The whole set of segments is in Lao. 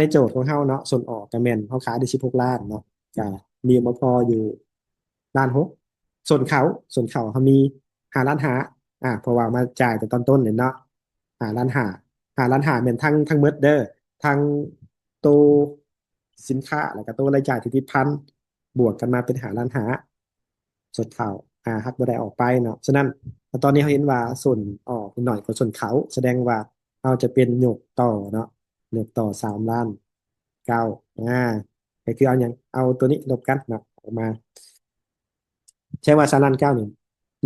ໃນໂຈດຂອງເຮົາເນາະ ສົ້ນອອກກະແມ່ນເຮົາຂາຍໄດ້ສິບຫົກລ້ານເນາະ ກະມີມາພໍຢູ່ລ້ານຫົກ ສົ້ນເຂົ້າ ສົ້ນເຂົ້າເຮົາມີຫ້າລ້ານຫ້າ ອາ ເພາະວ່າມາຈ່າຍແຕ່ຕອນຕົ້ນເລີຍເນາະ ຫ້າລ້ານຫ້າ ຫ້າລ້ານຫ້າແມ່ນທັງ ທັງໝົດເດີ ທັງໂຕສິນຄ້າ ແລ້ວກະໂຕລາຍຈ່າຍທີ່ຕິດພັນ ບວກກັນມາເປັນຫ້າລ້ານຫ້າ ສົ້ນເຂົ້າ ອາ ຫັກບໍ່ໄດ້ອອກໄປເນາະ. ສະນັ້ນ ຕອນນີ້ເຮົາເຫັນວ່າສົ້ນອອກໜ້ອຍກວ່າສົ້ນເຂົ້າ ສະແດງວ່າເຮົາຈະເປັນຍົກຕໍ່ເນາະ ຍົກຕໍ່ສາມລ້ານເກົ້າ ອາ ກໍຄືເອົາຫຍັງ ເອົາໂຕນີ້ລົບກັນເນາະ ອອກມາ ແສດງວ່າສາມລ້ານເກົ້ານີ້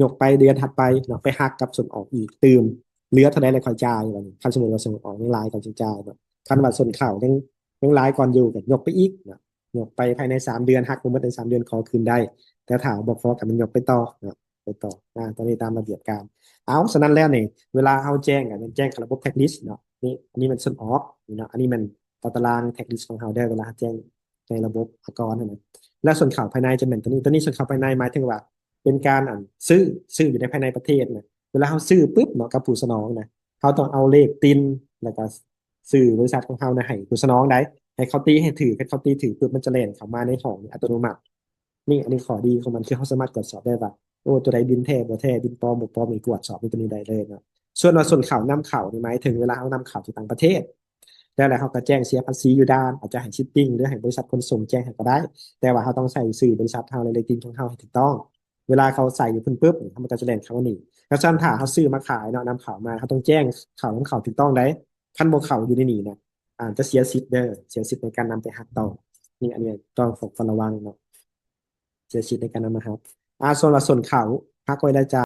ຍົກໄປເດືອນຖັດໄປເນາະ ໄປຫັກກັບສົ້ນອອກອີກຕື່ມ ເຫຼືອເທົ່າໃດແລ້ວຄ່ອຍຈ່າຍ ບາດນີ້ ຄັນສົມມຸດວ່າສົ້ນອອກຍັງຫຼາຍກໍຈຶ່ງຈ່າຍເນາະ ຄັນວ່າສົ້ນເຂົ້າຍັງ ຍັງຫຼາຍກ່ອນຢູ່ກໍຍົກໄປອີກເນາະ ຍົກໄປພາຍໃນສາມເດືອນ ຫັກບໍ່ໝົດໃນສາມເດືອນຂໍຄືນໄດ້ ແຕ່ຖ້າບໍ່ຂໍກໍແມ່ນຍົກໄປຕໍ່ເນາະ ໄປຕໍ່ ອາ ຕອນນີ້ຕາມລະບຽບການ ເອົາ ສະນັ້ນແລ້ວນີ້ ເວລາເຮົາແຈ້ງກໍແມ່ນແຈ້ງເຂົ້າລະບົບ tax list ເນາະ ນີ້ ອັນນີ້ແມ່ນສົ້ນອອກເນາະ ອັນນີ້ແມ່ນຕາຕະລາງ tax list ຂອງເຮົາເດີ ເວລາເຮົາແຈ້ງໃນລະບົບອາກອນຫັ້ນນະ ແລ້ວສົ້ນເຂົ້າພາຍໃນຈະແມ່ນຕົວນີ້ ຕົວນີ້ສົ້ນເຂົ້າພາຍໃນໝາຍເຖິງວ່າ ເປັນການ ອັນ ຊື້ ຊື້ຢູ່ໃນພາຍໃນປະເທດນະ ເວລາເຮົາຊື້ປຶບເນາະ ກັບຜູ້ສະໜອງນະ ເຮົາຕ້ອງເອົາເລກຕິນ ແລ້ວກໍຊື່ບໍລິສັດຂອງເຮົານະໃຫ້ຜູ້ສະໜອງໄດ້ ໃຫ້ເຂົາຕີໃຫ້ຖືກ ຄັນເຂົາຕີຖືກປຶບ ມັນຈະແລ່ນເຂົ້າມາໃນຫ້ອງອັດຕະໂນມັດ. ນີ້ ອັນນີ້ຂໍ້ດີຂອງມັນ ຄືເຮົາສາມາດກວດສອບໄດ້ວ່າ ໂອ້ ຕົວໃດບິນແທ້ບໍ່ແທ້ ບິນປອມບໍ່ປອມ ນີ້ກວດສອບໃນຕົວນີ້ໄດ້ເລີຍເນາະ. ສ່ວນວ່າສົ້ນເຂົ້ານຳເຂົ້ານີ້ ໝາຍເຖິງເວລາເຮົານຳເຂົ້າຈາກຕ່າງປະເທດ ແລ້ວ ແລ້ວເຮົາກໍແຈ້ງເສຍພາສີຢູ່ດ່ານ ອາດຈະໃຫ້ຊິບປິ້ງ ຫຼືໃຫ້ບໍລິສັດຂົນສົ່ງແຈ້ງໃຫ້ກໍໄດ້ ແຕ່ວ່າເຮົາຕ້ອງໃສ່ຊື່ບໍລິສັດເຮົາ ແລະ ເລກຕິນຂອງເຮົາໃຫ້ຖືກຕ້ອງ. ເວລາເຂົາໃສ່ຢູ່ພຸ້ນປຶບ ມັນກໍຈະແລ່ນເຂົ້າມານີ້. ແລ້ວຊັ້ນຖ້າເຮົາຊື້ມາຂາຍເນາະ ນຳເຂົ້າມາ ເຮົາຕ້ອງແຈ້ງເຂົ້ານຳເຂົ້າຖືກຕ້ອງໃດ໋. ຄັນບໍ່ເຂົ້າຢູ່ໃນນີ້ນະ ອາດຈະເສຍສິດເດີ ເສຍສິດໃນການນຳໄປຫັກຕໍ່. ນີ້ ອັນນີ້ຕ້ອງເຝົ້າລະວັງເນາະ ເສຍສິດໃນການນຳມາຫັກ. ອາ ສ່ວນວ່າສົ້ນເຂົ້າ ຫັກໄວ້ລາຍຈ່າ